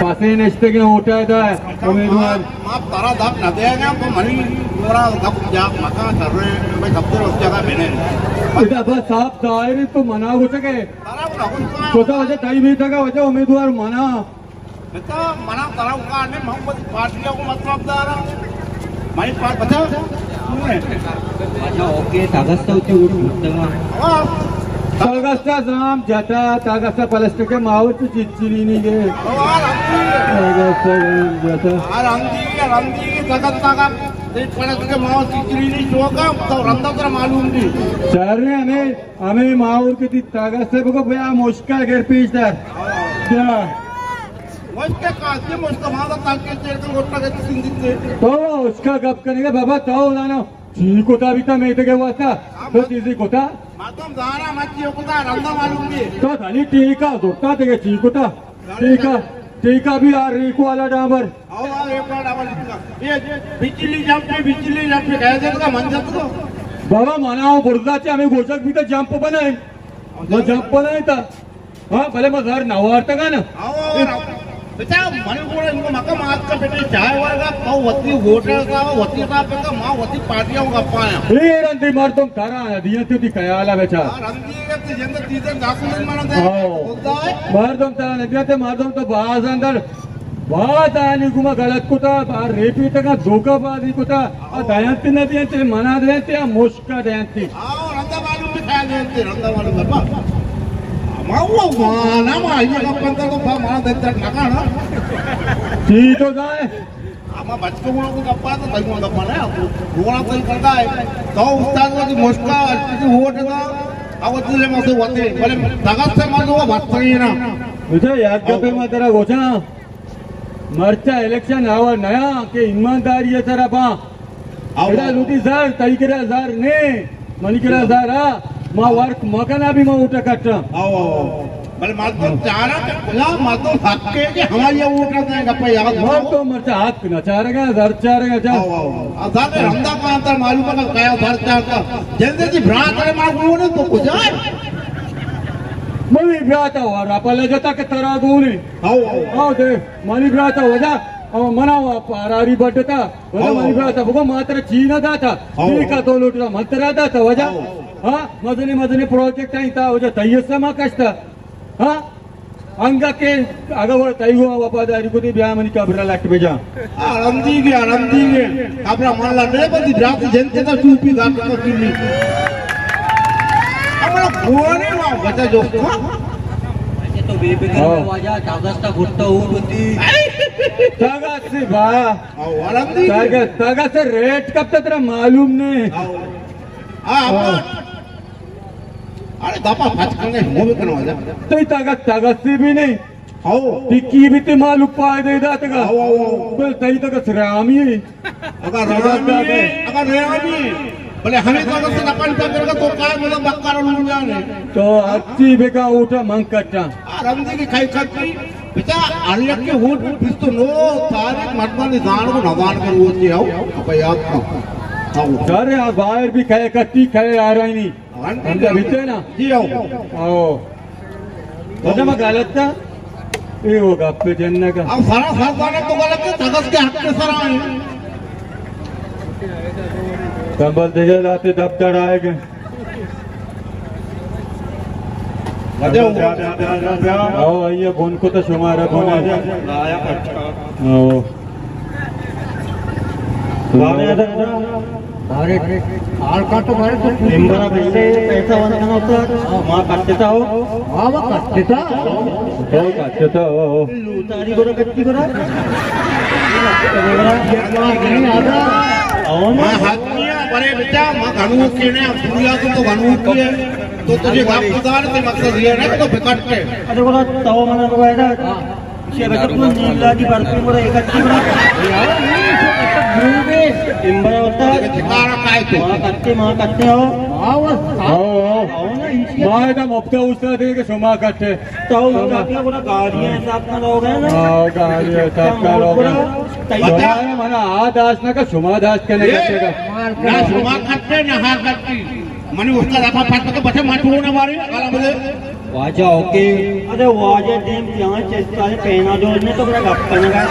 پسے نشتگیں ووٹ ءَ دئے امیدوار۔ ما، ما ترا دپ نہ دیگ ءَ، تو منی گورا گپ جاپ مکن، سر میں گپ در اس جگہ بنے۔ ادا بس صاف ظاہر ہے تو منا گوشگ ءَ ئے۔ ترا نہ گوشگ ءَ۔ تو وجہ تئی میتگ ءَ وجہ امیدوار منا۔ بتا، منا ترا کار نے، من وتی پارٹی کو مطلب دارا۔ منی پار-، بتا۔ اچھا، اوکے، تاگستا اچھا ووٹ بوتگا۔ ہاں۔ تاگستا زام جتا، تاگستا پلاسٹک ماحول تو چچری نہیں گئے۔ ہاں، رمضی۔ تاگستا زام جتا۔ ہاں، رمضی، رمضی، تاگستا کا، پلاسٹک ماحول چچری نہیں چوکا، تو رندا ترا معلوم نہیں۔ چار نے ہمیں ہمے ماحول کہ تئی تاگستا بگو بیا مشکا گر پیش دار۔ بیا۔ مشکا کاسی مشکا مالا تاکہ چیر کن گوٹا کے سندیتے۔ تو اشکا گپ کنگے بابا تو دانا چی کتا بیتا میتگے واسطہ؟ تو چیزی کتا؟ مردم زانا مچی کتا رندا معلوم بی۔ تو دانی ٹیکا زورتا تگے چی کتا؟ ٹیکا، ٹیکا بھی آ ریکو والا ڈامبر۔ او، او، ایک بار ڈبل ٹیکا۔ یہ بجلی جمپ پہ، بجلی جمپ پہ کہہ دیتا من جاتا۔ بابا منا او برزا چے ہمیں گوشگ بیتا جمپ بنائیں۔ ما جمپ بنائیں تا۔ ہاں، بلے ما زر نہ وارتگا نا۔ او، او، بچا، من گوڑا انگو مکا مات کا بیٹے چائے ورگا، تو وتی ہوٹل کا، وتی صاحب کا، ما وتی پارٹیاں کا پایا۔ اے رندی مردم ترا دیاں تو دی خیال ہے بچا۔ ہاں، رندی ہاں۔ مردم ترا نہ دیاں تے مردم تو باز اندر، باز آنی گما غلط کتا، باز ریپی تکا دھوکہ بازی کتا، آ دیاں تے نہ دیاں تے منا دیاں تے آ مشکا دیاں تے۔ آؤ، رندا معلوم بھی کھایا دیاں تے، رندا معلوم ہے۔ ما وہ مانا ما یہ گپن تو با مانا دیتا نہ کھانا۔ ٹھیک ہو جائے۔ اما بچکو گڑا کو گپا تو تئی گڑا گپا نہ، گڑا تئی کرتا ہے۔ تو استاد وتی مشکا، کسی ووٹ دا، او تلے مسے وتے، بلے تگت سے مردو بات پرینا۔ مجھے یاد گپے ما ترا گوچا، مرچا الیکشن آور نیا کہ ایمانداری ہے سر اپا۔ او۔ ادا لوٹی زر، تئی کرا زر نے، منی کرا زر آ، ما ورک مکنا بھی ما ووٹ کٹا۔ او، او، او۔ بلے مردم چارا کہ کجا مردم حق ہے کہ ہماری ووٹ نہ دیں گا پہ یاد۔ مردم مرچا حق نہ چارگا، زر چارگا چا۔ او، او، او۔ آ زر رندا کا انتر معلوم ہے کہ کیا زر چارتا۔ جلدی جی برات ہے ما گونے تو کجا ہے؟ منی برات ہے ورا پلے جتا کہ ترا گونے۔ او، او۔ او دے، منی برات ہے وجہ، او منا وا پاراری بڈتا۔ وجہ ہو۔ منی برات بگو ما ترا چی نہ داتا؟ ہو۔ ٹھیک ہے، تو لوٹنا من ترا داتا وجہ؟ ہو۔ ہاں، مزنی مزنی پروجیکٹ ہیں تا وجہ تئی حصہ ما کشتا۔ ہاں؟ انگا کے اگر وہ تئی ہوا وفاداری کو دی بیا منی قبر لٹ بجا۔ آ رندی گے، آ رندی گے۔ قبر مالا نے بندی برات جن کے تا چوپی گا تو کلی۔ ہمارا بوانے وا وجہ جو۔ اچھا تو بے فکر ہاں۔ واجہ کاغذ تا گھٹا ہو بندی۔ کاغذ سے با۔ او، ورندی۔ تاگہ، تاگہ سے ریٹ کب تک ترا معلوم نہیں؟ او۔ آ، ہاں۔ ارے دپا پچ کنگے، ہمو بکنو جا۔ تئی تاگہ، تاگہ سے بھی نہیں۔ ہاؤ۔ ٹکی بھی تے مالو پائے دے داتگا۔ ہاؤ، ہاؤ، ہاؤ۔ بل تئی تاگہ سرامی ہے۔ اگر ریامی ہے، اگر ریامی ہے۔ بلے ہمیں تاگہ سے نپن پہ کرگا تو کائے مطلب بکار لون جانے۔ تو ہچی بکا اوٹا من کٹا۔ آ رمزی کی کھائی کھائی۔ بچا، ہر یک کے ووٹ بیست و نو تاریخ مردمانی زان کو نزان کر ووٹ دے آؤ، اپا یاد کن۔ آؤ۔ سر، آ باہر بھی کھے کٹی، کھے آ رہی نہیں۔ ہم تو بیتے نا۔ جی آؤ۔ آؤ۔ وجہ میں غلط تھا؟ اے وہ گپ پہ جننے کا۔ اب سارا سر زانے تو غلط ہے، تگس کے حق کے سر آئے۔ کمبل دیگہ لاتے دب چڑھائے گئے۔ او، آئیے بن کو تو شمارا بن۔ او۔ بارے آل کا تو بارے تو امبرا پیسے، پیسہ ون کنا تو ما کٹتا ہو۔ ہاں، وہ کٹتا۔ تو کٹتا ہو۔ لوتاری گورا کتی گورا؟ ما حق کیا، برے بیٹا، ما گھنو کینے، پوریا تو تو گھنو کیے، تو تجھے گپ گزار تے مقصد یہ ہے کہ تو بکٹ کے۔ ارے گورا، تو منا گورا ہے نا، یہ بیٹا تو نیلا دی برفی گورا، ایک اچھی گورا۔ امبرا ہوتا ہے۔ ٹھکارا کائے تو؟ ما کرتے، ما کرتے ہو۔ آؤ، آؤ۔ ما ادا مفتا استاد ہے کہ شما کرتے۔ تو لوگ اپنا پورا گاڑی ہے، حساب کا لوگ ہے نا؟ ہاں، گاڑی ہے، حساب کا لوگ ہے۔ تو بتا۔ منا آ داشت نہ کہ شما داشت کنے کرتے گا۔ نہ شما کرتے، نہ ہا کرتی۔ منی استاد اپا پٹ کے بچے مت ہونے والے، کالا بولے۔ واجہ اوکے۔ ارے واجہ دیم کیا چستا ہے، پیناڈول نے تو بڑا گپ کرنا ہے۔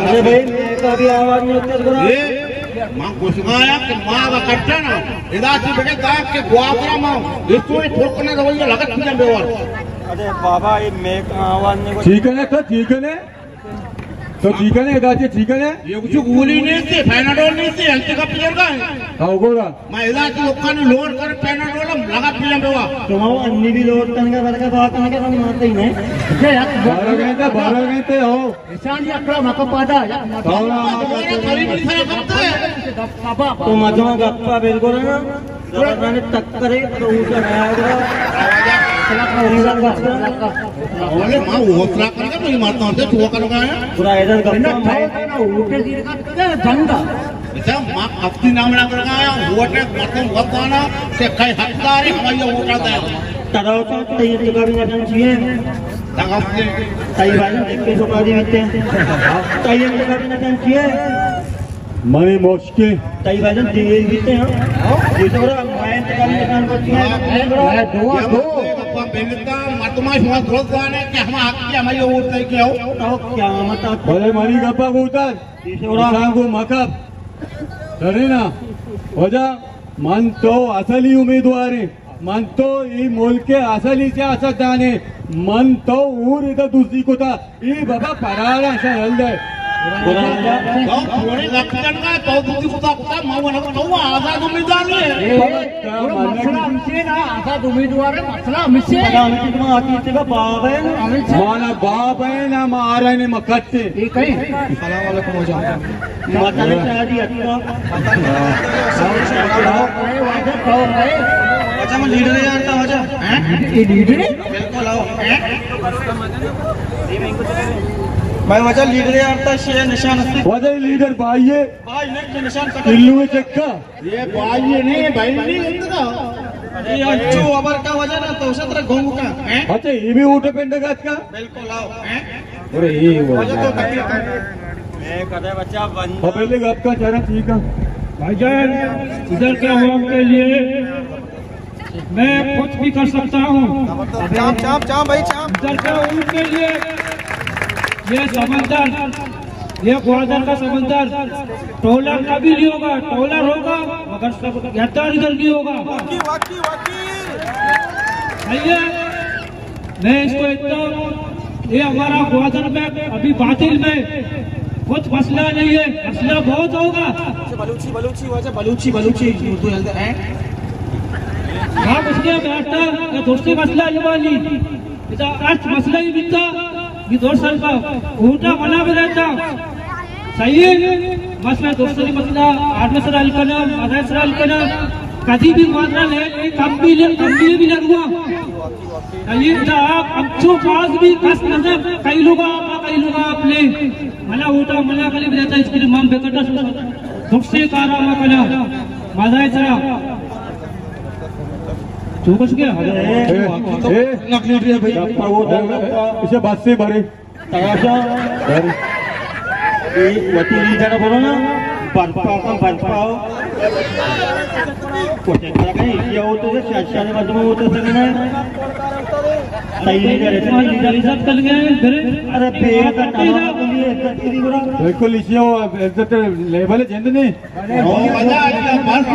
ارے بھائی، میں کا بھی آواز نہیں ہوتا گرا۔ اے، ما گوشگایا کہ ما اگا کٹا نا، ادا چی بگے دا کہ گوادر ما، اس کو ٹھوکنے رویہ لگت پجم بیوار۔ ارے بابا، یہ میں کا آواز نہیں ہوتا۔ ٹھیک ہے نا، تو ٹھیک ہے نا؟ تو ٹھیک ہے نا، ادا چی ٹھیک ہے نا؟ یہ کچھ گولی نہیں تھی، پیناڈول نہیں تھی، ہلتے کا پیئر کا ہے۔ ہاں، گولا۔ ما ادا چی لوکاں لوڈ کر پیناڈول ہم لگا پیئر بیوا۔ تو وہ انی بھی لوڈ کرنے کا، کرنے کا بات کرنے کا، ہم مانتے ہی نہیں۔ یہ یار، بارہ گھنٹے، بارہ گھنٹے ہو۔ نشانی اکڑا مکو پادا، یا مکو۔ تمہارا قریب نہیں تھا، کب تک؟ تو مجمع گپا بالکل ہے نا۔ زبردان ٹکرے تو اوچا نہ آئے گا۔ اوے، ما حوصلہ کر کے نہیں مارتا ہوں، تو کرو گا ہے۔ پورا ادھر گپا میں۔ نا، اوٹے گیر کا جنگا۔ اچھا، ما کپتی نام نہ کر گا، ووٹ ہے، مردم ووٹ دانا، سے کئی حقدار ہے، ہماری ووٹ آتا ہے۔ تراو تو تئی انتخابی نشان چیئے؟ تغفل۔ تئی بھائی، ایک کے سو پاری بیتے ہیں۔ تئی انتخابی نشان چیئے؟ منی مشکل۔ تئی بھائی جان، دیر بیتے ہیں۔ یہ تو بڑا مائن تکانی نشان کو چیئے۔ میں دعا دو۔ بنتا مردمان شما درست زانے کہ ہما حق کے ہماری ووٹ دے کے ہو۔ تو قیامت آ۔ بلے منی گپا گوتر۔ یہ تو بڑا انسان کو مکب۔ سرینا۔ وجہ من تو اصلی امیدوار ہیں۔ من تو ای ملک ء اصلی سیاست دانے، من تو اور ادا دزی کتا، ای بابا پرارا شا ہل دے۔ تو پوری لکھن کا تو دزی کتا کتا، ما ونہ تو آزاد امیدوار ہے۔ بابا، تا پورا مانا مسئلہ کی ہمشے نا، آزاد امیدوار ہے، مسئلہ ہمشے۔ پتا ہمشے تمہارا آتی تیگا باب ہے نا۔ ہمشے۔ مانا باب ہے نا، ما آ رہے نے مکتے۔ یہ کہیں۔ السلام علیکم واجہ۔ ماترے چاہ دی اتنا۔ اچھا، میں لیڈر یار تھا واجہ۔ ہیں؟ یہ لیڈر ہے؟ بالکل آؤ۔ ہیں؟ میں واجہ لیڈر یار تھا، شے نشان ہستی۔ واجہ لیڈر بھائی ہے۔ بھائی نے نشان تھا۔ کلو ہے چکا۔ یہ بھائی یہ نہیں، بھائی نہیں ہوتا۔ یہ انچو ابر کا واجہ نا، تو اسے طرح گھوم کا۔ ہیں؟ اچھا، یہ بھی اوٹے پنڈ گات کا؟ بالکل آؤ۔ ہیں؟ ارے، یہ وہ واجہ تو تکلیف ہے۔ میں کدے بچہ بند۔ ہاں، پہلے آپ کا چہرہ ٹھیک ہے۔ بھائی جان، ادھر کے عوام کے لیے میں کچھ بھی کر سکتا ہوں۔ چام، چام، چام بھائی، چام۔ ادھر کے عوام کے لیے یہ سمندر، یہ گوادر کا سمندر ٹرالر کا بھی نہیں ہوگا، ٹرالر ہوگا مگر سب ادھر ادھر نہیں ہوگا۔ واقعی، واقعی، واقعی۔ صحیح ہے؟ میں اس کو اتنا، یہ ہمارا گوادر میں ابھی باطل میں کچھ مسئلہ نہیں ہے، مسئلہ بہت ہوگا۔ بلوچی، بلوچی، واجہ بلوچی، بلوچی، اردو جلد ہے۔ ہاں، اس نے بیٹھتا کہ دوسری مسئلہ حل والی، اذا ارچ مسئلہ ہی بیتا، یہ دو سال کا اوٹا بنا بھی رہتا۔ صحیح ہے؟ مسئلہ دوسری مسئلہ، آدمی سر حل کرنا، مدد سر حل کرنا، کدی بھی ماننا نہیں، کم بھی لے، کم بھی بھی لگوا۔ یہ آپ انچو باز بھی کس نظر، کئی لوگ آپ، کئی لوگ آپ لے۔ منا اوٹا، منا کلی بھی رہتا، اس کے لیے مام بیکٹا سو۔ دکھ سے کارا ما کنا۔ مزہ ہے سرا۔ جو کچھ کیا؟ اے، اے، اے، اسے بس سے بھرے۔ تماشا۔ اے وتی لیڈر بولو نا، برپا کا برپا۔ کوشش کرا کہیں، کیا ہوتا ہے، شاہ، شاہ نے مردم ہوتا ہے، سر نے۔ تئی لیڈر ہے، تئی لیڈر۔ عزت کر گئے، پھر۔ ارے، بے عزت نہ ہو، تم یہ عزت کی نہیں برا۔ بالکل، اسی ہو، عزت لیول ہے، جند نہیں۔ او بجا، آج کا بس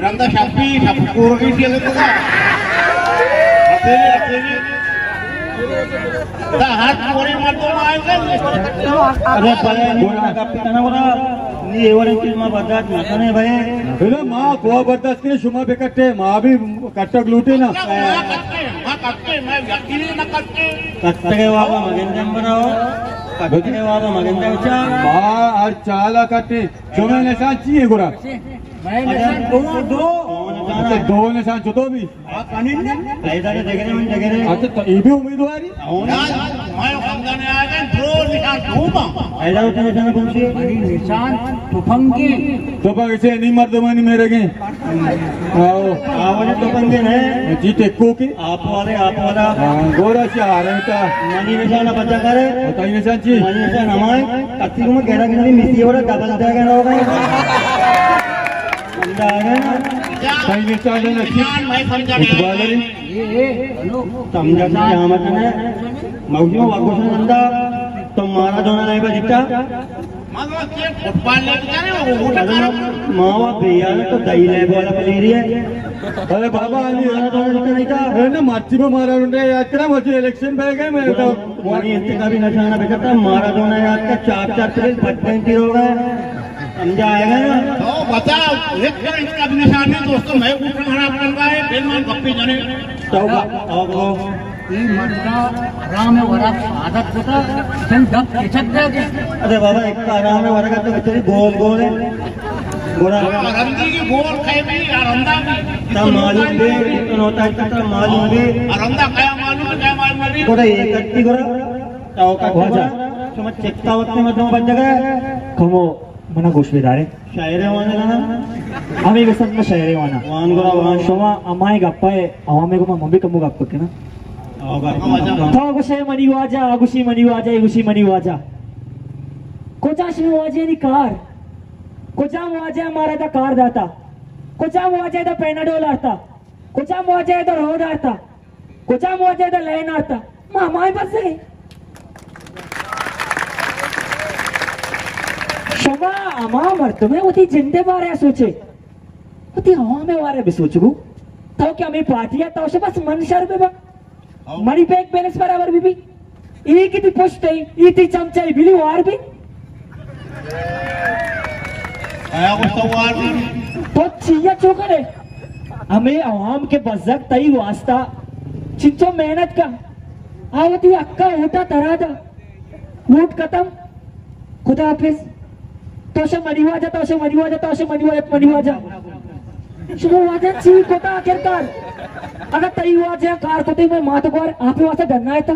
رندا شپی، شپ کورگی سی لگتا۔ ہتھیلی، ہتھیلی۔ دا ہر کوری مردم آئے گا۔ ارے بھائی، گورا گپی کنا گورا۔ نی ایوڑے چیز ما برداشت نہ کنے بھائی۔ بلے ما کو برداشت کرے، شما بکٹے، ما بھی کٹک لوٹے نا۔ ما کٹے، ما کٹے، میں یقینی نہ کٹے۔ کٹے بابا مگن دم بناؤ۔ کٹے بابا مگن دم چا۔ ما ہر چالا کٹے۔ شمئے نشان چی ہے گڑا؟ مئے نشان دو، دو۔ اچھا، دو نشان چتو بھی؟ ہاں، کنین۔ ایدا نے دیکھنے من دیکھنے۔ اچھا، تو یہ بھی امیدواری؟ ہاں۔ مئے خاندان آ گئے، دو نشان دو با۔ ایدا ہوتا نشان کون سی؟ منی نشان تفنگی۔ تو پاک سے نہیں مردمانی میرے گئے۔ آؤ۔ آواز تفنگی ہے۔ جی، ٹکو کی۔ آپ والے، آپ والا۔ ہاں، گورا سے آ رہے تھا۔ منی نشان بچا کرے۔ بتائی نشان چی؟ منی نشان ہمائے۔ کتی کو میں گہرا گہرا مسی ہو رہا، ڈبل دے گہرا ہو گئے۔ بندہ آ گیا نا۔ تئی نشان ہے نا۔ نشان میں سمجھا اقبال علی۔ سمجھا کیا مت ہے؟ مغزیوں واگوشن نندا، تم مارا دونا نہیں بجتا۔ ماوا بے یار تو دئی لے بولا پلیری ہے۔ ارے بابا، علی مارا دونا نہیں تھا۔ ارے نا، مرچی میں مارا رنڈے یاد کرا، مجھے الیکشن بہ گئے، میں تو منی انتخابی نشانہ بچتا، مارا دونا یاد کا، چار چار پلیٹ پٹنے کی ہو گئے۔ سمجھا آئے گا نا؟ تو بچا، ایک طرح انتخابی نشانہ دوستو، میں ووٹ خراب کرنا ہے، بل من گپی جنے۔ تو گا، او گو۔ اے مردا آرام ورگ عادت کتا، تئی دپ کچک دے دے۔ ارے بابا، ایک آرام ورگ تو تیری گول گول ہے۔ گورا۔ رندی کی گول کھائے بھی، رندا بھی۔ تا معلوم بھی، تو نوتا ہے، تا معلوم بھی۔ رندا کیا معلوم ہے، کیا معلوم ہے؟ گورا ایک اتی گورا۔ تا اوقات واجہ۔ شما چکتا وقت میں دو بج گئے۔ کمو منا گوش بدارے۔ شاعر وانا نا؟ ہمیں بسنت میں شاعر وانا۔ وان گورا وان۔ شما ہمائے گپا ہے، عوام کو من بھی کمو گپ کنا۔ تو گوشے منی واجہ، آ گوشی منی واجہ، اے گوشی منی واجہ۔ کجا شما واجہ نی کار؟ کجا واجہ مارا دا کار داتا؟ کجا واجہ دا پیناڈول آتا؟ کجا واجہ دا روڈ آتا؟ کجا واجہ دا لین آتا؟ ما ہمائے بزگیں۔ شما ہما مردمے وتی جندے بارے سوچے، وتی عوامے بارے بسوچ گو۔ تو کہ ہمیں پارٹی ہے، تو شے بس من شر بے با۔ منی بینک بیلنس برابر بی بی۔ ای کی تی پشت ای، ای تی چمچہ ای بلی وار بی۔ آیا گوشتا وار بی؟ تو چیا چو کرے؟ ہمیں عوام کے بزگ تئی واسطہ چنچو محنت کا۔ آ وتی حقا ووٹا ترا دا۔ ووٹ ختم۔ خدا حافظ۔ تو شے منی واجہ، تو شے منی واجہ، تو شے منی واجہ، منی واجہ۔ شما واجہ چی کتا آخر کار؟ اگر تئی واجہ کار کتے میں مات گوار آپ واسطہ ڈرنا ہے تا۔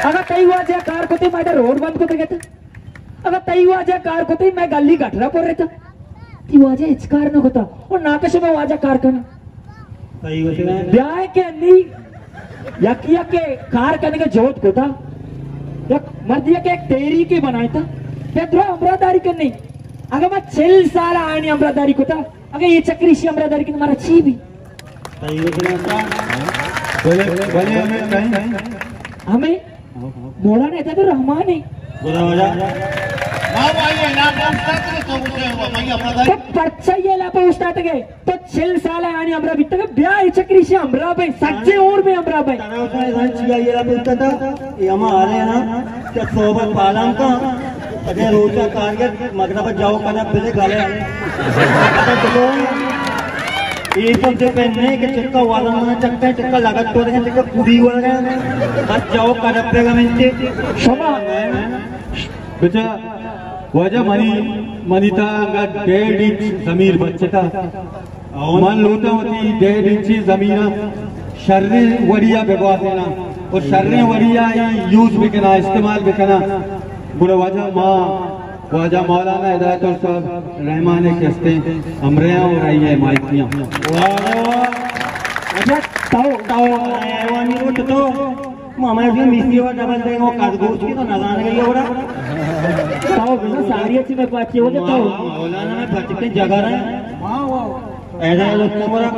اگر تئی واجہ کار کتے میں ادھر روڈ بند کتے گئے تا۔ اگر تئی واجہ کار کتے میں گلی گٹرا پر رہتا۔ تی واجہ ہچ کار نہ کتا۔ اور نہ کہ شما واجہ کار کنا۔ صحیح وجہ ہے۔ بیا کہ انی یک یک کار کنگے جہد کتا، یک مردی کہ یک تحریکے بنائیتا، پہ درا ہمراہ داری کنی۔ اگہ ما چل سال آیانی ہمراہ داری کتا، اگہ اے چکری شی ہمراہ داری کنی، مارا چی بی؟ صحیح وجہ ہے۔ بلے، بلے ہمیں کہیں۔ ہمیں مولانا عطا الرحمان ہے۔ بولا واجہ۔ تو پرچہ یہ لاپا استاد گئے۔ تو چل سال آیانی ہمراہ بیتگ، بیا اے چکری شی ہمراہ بئے، سجے اور میں ہمراہ بئے۔ ترا اتنا ازاں چیا یہ لاپا استاد، یہ ہما آ رہے ہیں نا، کہ صحبت پالان کا، اگر روچا کارگر مغرب جاؤ کنا پلے گالے۔ اے تو دے پہ نے کہ چکا والا نا چکا، چکا لگت تو دے، چکا کڑی والا۔ بس جاؤ کنا پہ گمنتے۔ شما۔ بچا، واجہ منی، منی تا انگا ڈیڑھ انچ ضمیر بچتا۔ من لوٹاں وتی ڈیڑھ انچی ضمیر ءَ شریں وڑی ءَ بگوازیناں اور شریں وڑی ءَ یوز بکناں، استعمال بکناں۔ گڑا واجہ ما، واجہ مولانا ہدایت اللہ صاحب رحمان ءِ کہ استیں ہمراہ اور آئی ءِ حمایتی آں۔ واہ، واہ۔ اچھا، تو، تو، ایوانی روٹ تو۔ ماما جی، میسی و ڈبل دے، وہ کدگوش کی تو نزان گئی ہو رہا۔ تو بنا ساری اچھی میں پاچی ہو جاتا ہوں۔ مولانا میں پچتے جگہ رہے۔ ایسا لوگ تو برا۔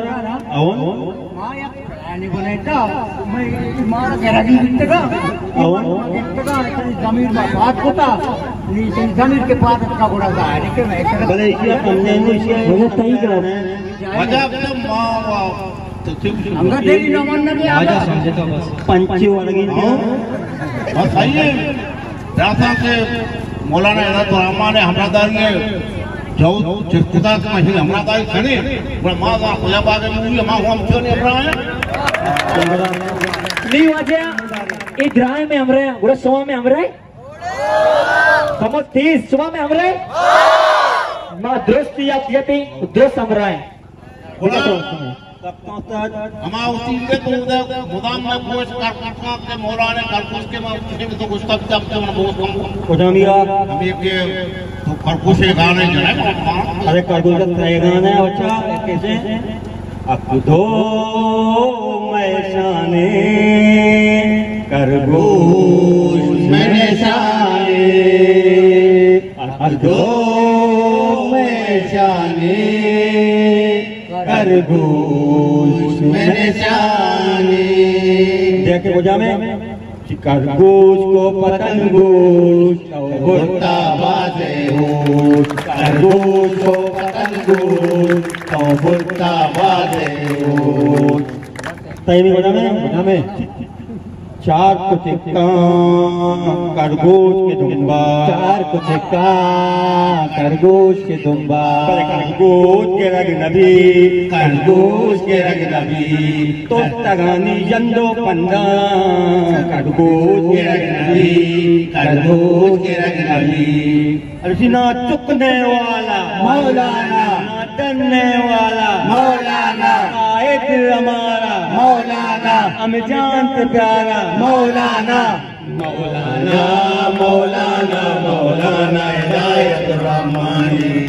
اون؟ ما یک پلانی بنائتا، میں مارا گرگی بیتگا۔ اون؟ بیتگا، اتنی ضمیر ما بات ہوتا، اتنی ضمیر کے پاس کا گڑا ظاہر ہے کہ میں اتنا بلے اسی سمجھے نہیں، اسی مجھے صحیح کہا۔ واجہ، ما، ما، تو چپ شو۔ انگا تیری نہ ماننا بھی آ واجہ گیا۔ سمجھتا بس۔ پنچی ورگی۔ ہاں۔ بس صحیح ہے۔ جیسا کہ مولانا ہدایت الرحمان ءِ ہمراہ داری ءَ جو چرکتا کہ مشین ہمراہ داری کنے، پر ما ذا خدا پاک موی ہما ہم چون ہمراہ ہیں۔ نی واجہ، اے درائے میں ہمراہ ہیں، گڑا سوا میں ہمراہ ہیں۔ کمو تیز، شما میں ہمراہ؟ ما درست یاد یتی، درست ہمراہ ہیں۔ گڑا ہما اصول کے تو ادھر مدام میں کوشش کر کرتا کہ مولانا کلکوس کے میں کسی بھی تو گشتہ بھی جب جب بہت کم۔ کجامی آ؟ ہمیں کہ تو کلکوس گانے جو ہے، ارے کلکوس کا گانا ہے، اچھا، کیسے؟ اک دو میں شانے، کرگوش میں نشانے، اک دو میں شانے۔ گوش میں نشانی۔ دیکھے کجا میں؟ خرگوش کو پتنگ گوش، تو برتا بازے ہوش۔ خرگوش کو پتنگ گوش، تو برتا بازے ہوش۔ تئی میں کجا میں؟ کجا میں؟ چار کچکاں خرگوش کے دمبا۔ چار کچکاں خرگوش کے دمبا۔ پر خرگوش گرگ نبی، خرگوش گرگ نبی۔ تو تگانی جندو پنداں، خرگوش گرگ نبی، خرگوش گرگ نبی۔ ارشی نہ چکنے والا مولانا، نہ ڈرنے والا مولانا، قائد ہمارا مولانا، ہمیں جان سے پیارا مولانا۔ مولانا، مولانا، مولانا ہدایت الرحمانی۔